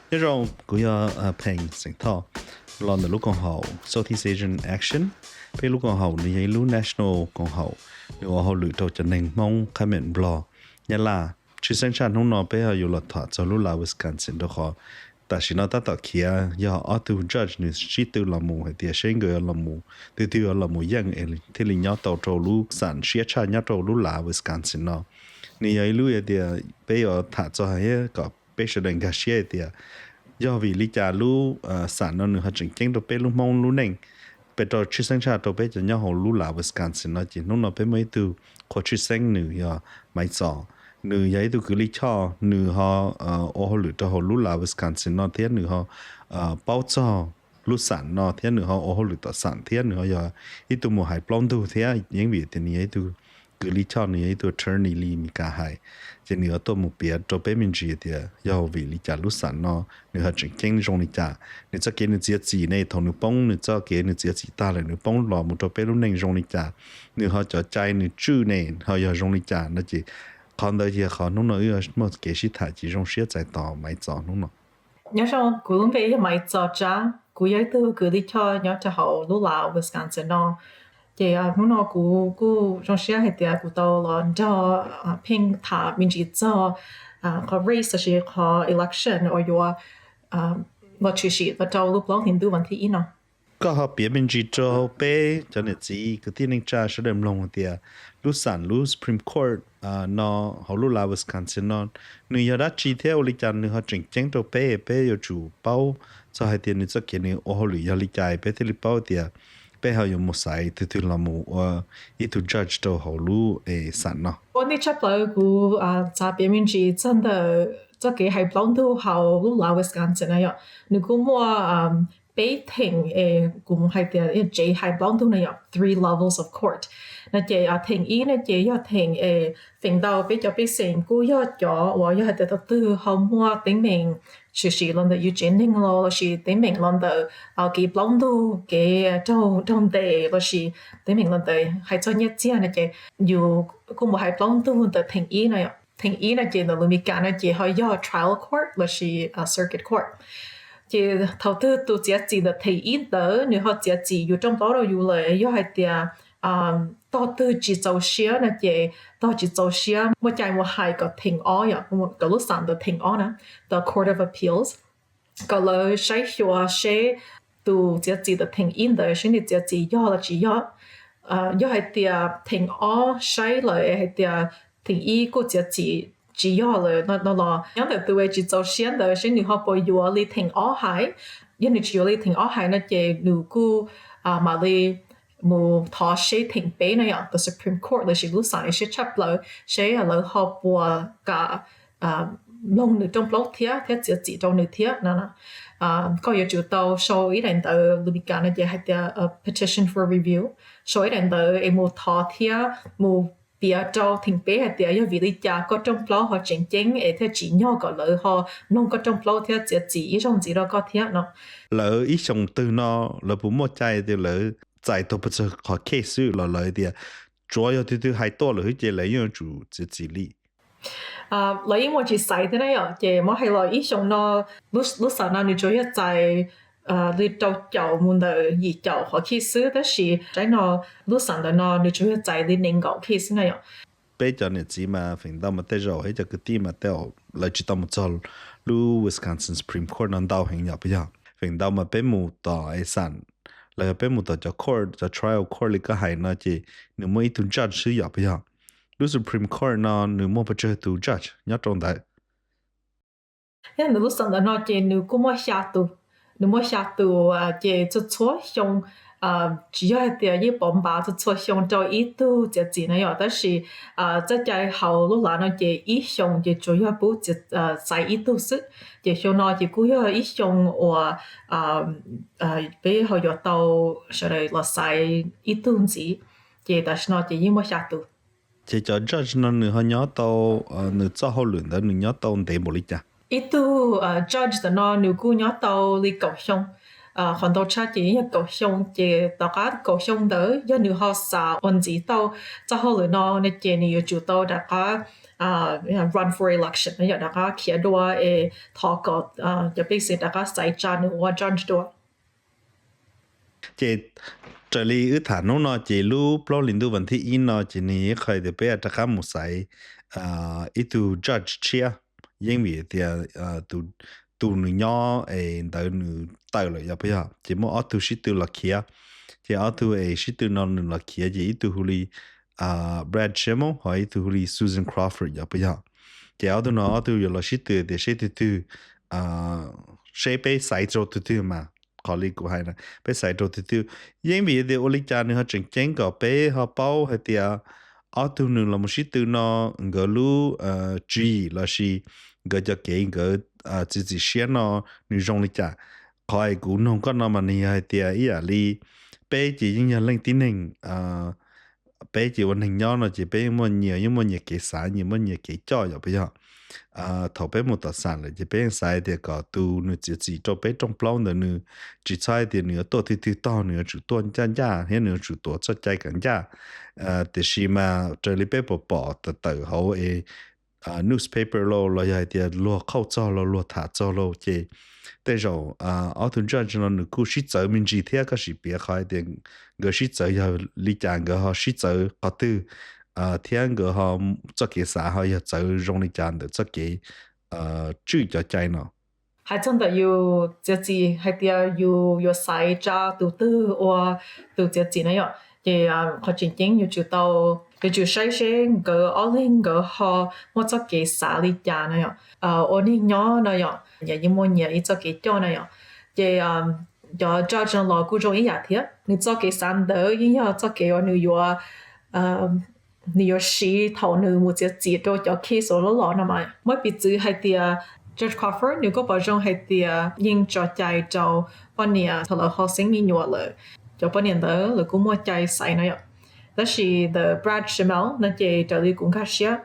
Nyob zoo, kuv yog Pheej xeem Thoj, los ntawm lub koom haum Southeast Asian Action. Peb lub koom haum nws yog ib lub national koom haum, nws ua hauj lwm rau cov neeg Hmoob, Khmer, Nplog, Nyab Laj. Tshwj xeeb tshaj hnub no peb ho yuav los tham txog lub lav Wisconsin rau qhov tam sim no tab tom khiav yog ob tug judge nws sib tw los mus hais tias seb nkawd los mus, twg twg los mus yeej es thiaj li nyob tau rau lub xam siab tshaj nyob rau lub lav Wisconsin no. Nws yog ib lub hais tias peb yuav tham txog thiab kom peb sawv daws nkag siab hais tias yog vim li cas lub xam no nws ho tseem ceeb rau peb lub Hmoob lub neej, peb rau tshwj xeeb tshaj rau peb cov nyob hauv lub lav Wisconsin no. Ces hnub no peb muaj ib tug qhua tshwj xeeb, nws yog Maiv Txos. Nws yog ib tug kws lij choj, nws ho ua hauj lwm rau hauv lub lav Wisconsin no thiab nws ho paub txog lub xam no thiab nws ho ua hauj lwm tom xam thiab nws ho yog ib tug mus hais plaub ntug thiab. Yeej vim tias nws yog ib tug kws lij choj, nws yog ib tug attorney li Mis Kas hais, ces nws yuav tuaj mus piav rau peb me ntsis tias yog vim li cas lub xam no nws ho tseem ceeb zoo li cas, nws txoj kev nws txiav txim ne, thaum nws poob nws txoj kev nws txiav txim tag lawm nws poob los mus rau peb lub neej zoo li cas, nws ho cov cai nws tswj ne ho yog zoo li cas no. Ces qhov ntawd yog qhov hnub no wb muaj kev sib tham ces zoo siab txais tos Maiv Txos hnub no. Nyob zoo, kuv lub npe yog Maiv Txos Tsab, kuv yog ib tug kws lij choj nyob rau hauv lub lav Wisconsin no. Ces hnub no kuv kuj zoo siab hais tias kuv tau los nrog Pheej tham me ntsis txog qhov race lossis qhov election uas yuav los tshwm sim los rau lub plaub hlis ntuj vas thib ib no. Koj ho piav me ntsis rau peb cov niam txiv kwv tij neej tsa sawv daws mloog hais tias lub xam lub Supreme Court no hauv lub lav Wisconsin no nws yog dab tsi thiab ua li cas nws ho tseem ceeb rau peb, peb yuav tsum paub txog hais tias nws txoj kev nws ua hauj lwm yog li cas peb thiaj li paub tias peb ho yuav mus xaiv twg twg los mus ua ib tug judge rau hauv lub xam no. Ua ntej tshaj plaws kuv xav piav me ntsis txog ntawm txoj kev hais plaub ntug hauv lub lav Wisconsin no yom. Nws kuj muaj peb theem es kuv mus hais tias tsev hais plaub ntug no yom, three levels of court. No ces theem ib no ces yog theem es feem ntau peb cov pej xeem kuj yog cov uas yog hais tias thaum twg ho muaj teeb meem tshwm sim los ntawm yus tsev neeg los lossis teeb meem los ntawm kev plaub ntug, kev raug ntes lossis teeb meem los ntawm hais txog nyiaj txiag no ces yus kuj mus hais plaub ntug ntawm theem ib no. Theem ib no ces ntawm lus Mis Kas no ces ho yog trial court lossis circuit court. Ces thaum twg tus txiav txim ntawm theem ib ntawd nws ho txiav txim yus rooj plaub rau yus lawm, yog hais tias tog twg tsis txaus siab no ces tog tsis txaus siab muaj cai mus hais kom theem ob yom, kom lub xam ntawm theem ob na, the Court of Appeals, kom lawv saib xyuas seb tus txiav txim ntawm theem ib ntawd seb nws txiav txim yog los tsis yog. Yog hais tias theem ob saib lawm hais tias theem ib kuj txiav txim tsis yog lawm no los nyob ntawm tus uas tsis txaus siab ntawd seb nws ho puas yuav li theem ob hais. Yog nws tsis yuav li theem ob hais no ces nws kuj mam li mus thov seb theem peb no yom, the Supreme Court lossis lub xam siab tshaj plaws seb lawv ho puas kam mloog nws rooj plaub thiab thiab txiav txim rau nws thiab no. Koj yuav tsum tau sau ib daim ntawv, lus Mis Kas no ces hais tias petition for review, sau ib daim ntawv es mus thov thiab mus piav rau theem peb hais tias yog vim li cas koj rooj plaub ho tseem ceeb es thiaj tsim nyog kom lawv ho mloog koj rooj plaub thiab txiav txim ib zaug ntxiv rau koj thiab no. Lawv ib xyoos twg no lawv puas muaj cai tias lawv txais tau pes tsawg qhov case xwb los lawv tias tsuav yog twg twg hais tuaj lawm xwb ces lawv yeej yuav tsum txiav txim li? Lawv yeej muaj tsis xaiv thiab na yom, ces muab hais los ib xyoos no lub xam no nws tsuas yog txais li rau caum mus ntawm yim caum qhov case xwb, tab sis saib no lub xam ntawm no nws tsuas yog txais li nees nkaum case xwb na yom. Peb cov niam txiv mas feem ntau mas tej zaum thiab cov kwv tij mas tej zaum lawv tsis tau mus txog lub Wisconsin Supreme Court no ntau heev yom puas yog? Feem ntau mas peb mus tom es xam, los yog peb mus tom cov court, cov trial court li koj hais no ces nws muaj ib tug judge xwb yom puas yog? Lub Supreme Court no nws muaj pes tsawg tus judge nyob rau ntawd? Thiab ntawm lub xam ntawm no ces nws kuj muaj xya tus, nws muaj xya tus ces txhua txhua xyoo tsis yog hais tias yeej pov npav txhua txhua xyoo rau ib tug txiav txim na yom, tab sis txoj cai hauv lub lav no ces ib xyoos ces tsuas yog pub xaiv ib tug xwb. Ces xyoo no ces kuj yog ib xyoo uas peb ho yuav tau sawv daws los xaiv ib tug ntxiv, ces tam sim no ces yeej muaj xya tus. Ces cov judge no nws ho nyob tau, nws txoj hauj lwm ntawd nws nyob tau ntev npaum li cas? Ib tug judge ntawm no nws kuj nyob tau li kaum xyoo. Qhov ntau tshaj ces yog kaum xyoo, ces tom qab kaum xyoo ntawd yog nws ho xav ua ntxiv tau txoj hauj lwm no no ces nws yuav tsum tau rov qab run for election no yom, rov qab khiav dua es thov kom cov pej xeem rov qab xaiv tsa nws ua judge dua. Ces raws li wb tham hnub no ces lub plaub hlis ntuj vas thib ib no ces nws ib qho tias peb rov qab mus xaiv ib tug judge tshiab, yeej vim tias tus nws nyob es ntawd nws tawm lawm yog puas yog, ces muaj ob tug sib tw los khiav. Ces ob tug es sib tw no nws los khiav ces ib tug hu li Brad Schimel ho ib tug hu li Susan Crawford yog puas yog. Ces ob tug no ob tug yuav los sib tw tias seb tus twg, seb peb xaiv rau tus twg mas, qhov li kuv hais na, peb xaiv rau tus twg. Yeej vim tias ua li cas nws ho tseem ceeb kom peb ho paub hais tias ob tug nws los mus sib tw no nkawd lub tswv yim lossis nkawd cov kev nkawd txiav txim siab no nws zoo li cas. Qhov es kuv noog koj no mas nws yog hais tias ib yam li peb ces yeej yog leej tib neeg, peb ces ua neeg nyob no ces peb yeej muaj nyias, yeej muaj nyias kev xav, nyias muaj nyias kev coj yom puas yog. Thaum peb mus tom xam lawm ces peb yeej xav tias kom tus nws txiav txim rau peb rooj plaub ntawd nws tsis txhob hais tias nws yuav tuaj twg twg tog, nws yuav tsum tuaj ncaj ncaj thiab nws yuav tsum tuav txoj cai kom ncaj. Tiam sis mas raws li peb pom pom tawm tawm hauv es newspaper los los yog hais tias luag qhauj txog los luag tham txog los ces tej zaum ob tug judge no nws kuj sib txawv me ntsis thiab, koj sim piav qhov hais tias nkawd sib txawv yog li cas, nkawd ho sib txawv qhov twg, thiab nkawd ho txoj kev xav ho yog txawv zoo li cas ntawm txoj kev tswj cov cai no. Hais txog ntawm yus txiav txim hais tias yus yuav xaiv tsa tus twg ua tus txiav txim na yom, ces qhov tseem ceeb yuav tsum tau, yuav tsum saib seb nkawd ob leeg nkawd ho muaj txoj kev xav li cas na yom. Ua neeg nyob no yom, nyias yeej muaj nyias ib txoj kev coj na yom. Ces cov judge no los kuj zoo ib yam thiab, nws txoj kev xav ntawd yeej yog txoj kev uas nws yuav nws yuav siv thaum nws mus txiav txim rau cov case uas loj los no mas. Muab piv txwv hais tias Judge Crawford nws kuj pom zoo hais tias yeej tso cai rau poj niam thaum lawv ho xeeb me nyuam lawm, cov poj niam ntawd lawv kuj muaj cai xaiv no yom. Tab sis ntawm Brad Schimel no ces raws li kuv nkag siab,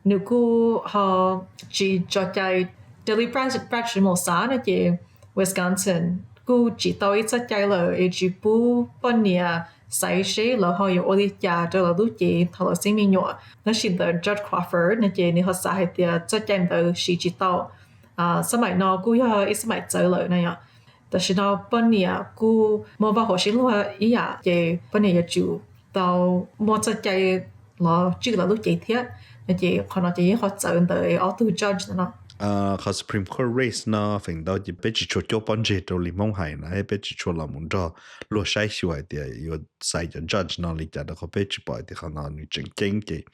nws kuj ho tsis tso cai. Raws li Brad Schimel xav no ces Wisconsin kuj tsis tau ib txoj cai lawm es tsis pub poj niam xaiv seb lawv ho yuav ua li cas rau lawv lub cev thaum lawv xeeb me nyuam. Tab sis ntawm Judge Crawford no ces nws ho xav hais tias txoj cai ntawd siv tsis tau. Xab maim no kuj yog ib xab maim txawv lawm na yom. Tam sim no poj niam kuj muaj vaj huam sib luag ib yam ces poj niam yuav tsum tau muaj txoj cai los tswj lawv lub cev thiab. No ces qhov no ces yeej qhov txawv ntawm ob tug judge no. Qhov Supreme Court race no feem ntau ces peb tsis tshua cuab pob ntseg rau li Hmoob hais na, peb tsis tshua los mus nrog luag saib xyuas hais tias yuav xaiv cov judge no li cas, rau qhov peb tsis pom hais tias qhov no nws tseem ceeb.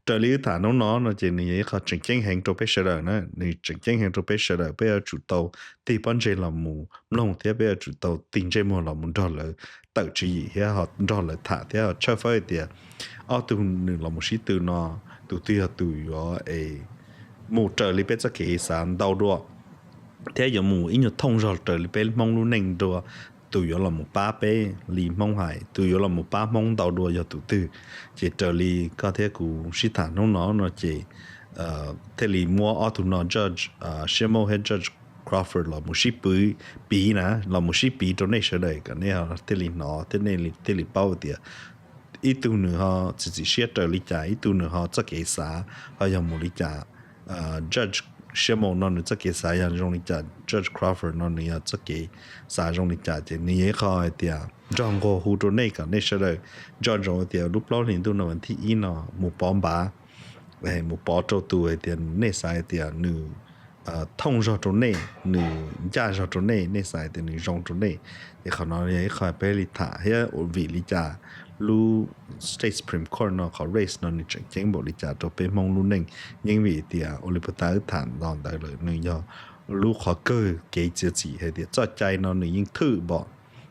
Ces raws li wb tham hnub no no ces nws yog ib qho tseem ceeb heev rau peb sawv daws na, nws tseem ceeb heev rau peb sawv daws. Peb yuav tsum tau tig pob ntseg los mus mloog thiab peb yuav tsum tau tig ntsej muag los mus nrog lawv tawm tswv yim thiab ho nrog lawv tham thiab ho tshawb fawb hais tias ob tug nws los mus sib tw no tus twg yog tus yuav es mus raws li peb txoj kev xav ntau dua, thiab yuav mus ib nyuag thooj zog raws li peb Hmoob lub neej dua. Tus yuav los mus pab peb li Hmoob hais, tus yuav los mus pab Hmoob ntau dua yog tus twg. Ces raws li koj thiab kuv sib tham hnub no no ces thiaj li muab ob tug no Judge Schimel thiab Judge Crawford los mus sib piv na, los mus sib piv rau nej sawv daws kom nej thiaj li hnov thiab nej thiaj li paub tias ib tug nws ho txiav txim siab raws li cas, ib tug nws ho txoj kev xav ho yog mus li cas. Judge Schimel no nws txoj kev xav yog zoo li cas, Judge Crawford no nws yog txoj kev xav zoo li cas. Ces nws yog ib qho hais tias nrog nqua hu rau nej kom nej sawv daws nco ntsoov hais tias lub plaub hlis ntuj no vas thib ib no mus pov npav, mus pov rau tus hais tias nej xav hais tias nws thooj zog rau nej, nws ncaj zog rau nej, nej xav hais tias nws zoo rau nej. Ces qhov no yog ib qho peb li tham thiab vim li cas lub State Supreme Court no qhov race no nws tseem ceeb npaum li cas rau peb Hmoob lub neej. Yeej vim tias ua li puag ta wb tham los ntawd lawm, nws yog lub qhov kawg kev txiav txim hais tias txoj cai no nws yeej thwj npaum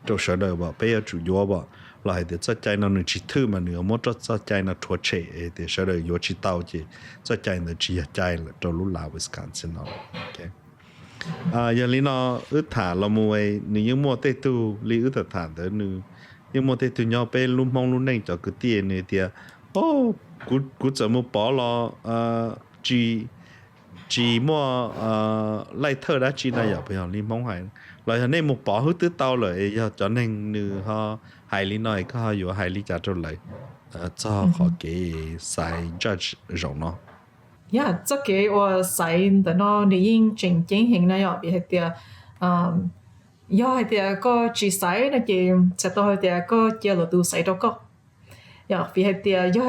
rau sawv daws npaum, peb yuav tsum yuav npaum, los hais tias txoj cai no nws tsis thwj mas nws yuav muab txoj cai no rhuav tshem hais tias sawv daws yuav tsis tau ces txoj cai ntawd tsis yog cai lawm rau lub lav Wisconsin no. Yog li no wb tham los mus nws yeej muaj tej tug li wb tham tham ntawd, nws yeej muaj tej tug nyob peb lub Hmoob lub neej cov kwv tij nws tias, o, kuv txawm mus pov los tsis tsis muaj laij thawj dab tsi no yom, puas yog li Hmoob hais? Los yog nej mus pov hwb twb tau lawm, yog cov neeg nws ho hais li no es koj ho yuav hais li cas rau lawv txog qhov kev xaiv judge zaum no? Yog, txoj kev uas xaiv ntawm no nws yeej tseem ceeb heev no yom, vim hais tias yog hais tias koj tsis xaiv no ces txhais tau hais tias koj cia lwm tus xaiv rau koj. Yog, vim hais tias yog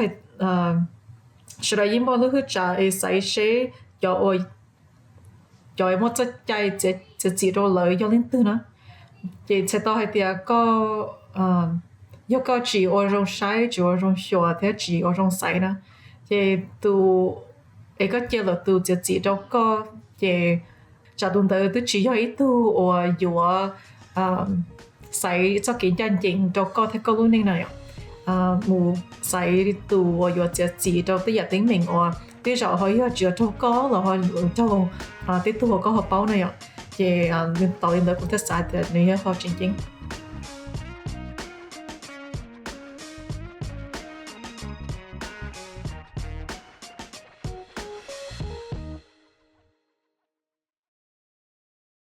sawv daws yeej muaj lub hwj tsam es xaiv seb cov uas, cov muaj txoj cai txiav txim rau lawv yog leej twg na. Ces txhais tau hais tias koj, yog koj tsis ua zoo saib, tsis ua zoo xyuas thiab tsis ua zoo xaiv na, ces tus, es koj cia lwm tus txiav txim rau koj, ces tsam tus ntawd twb tsis yog ib tug uas yuav xaiv txoj kev ncaj ncees rau koj thiab koj lub neej na yom. Mus xaiv tus uas yuav txiav txim rau tej yam teeb meem uas tej zaum ho yog tsis yog raug koj los ho raug tej tug uas koj ho paub na yom. Ces tau li ntawd kuv thiaj xav tias nws yog qhov tseem ceeb.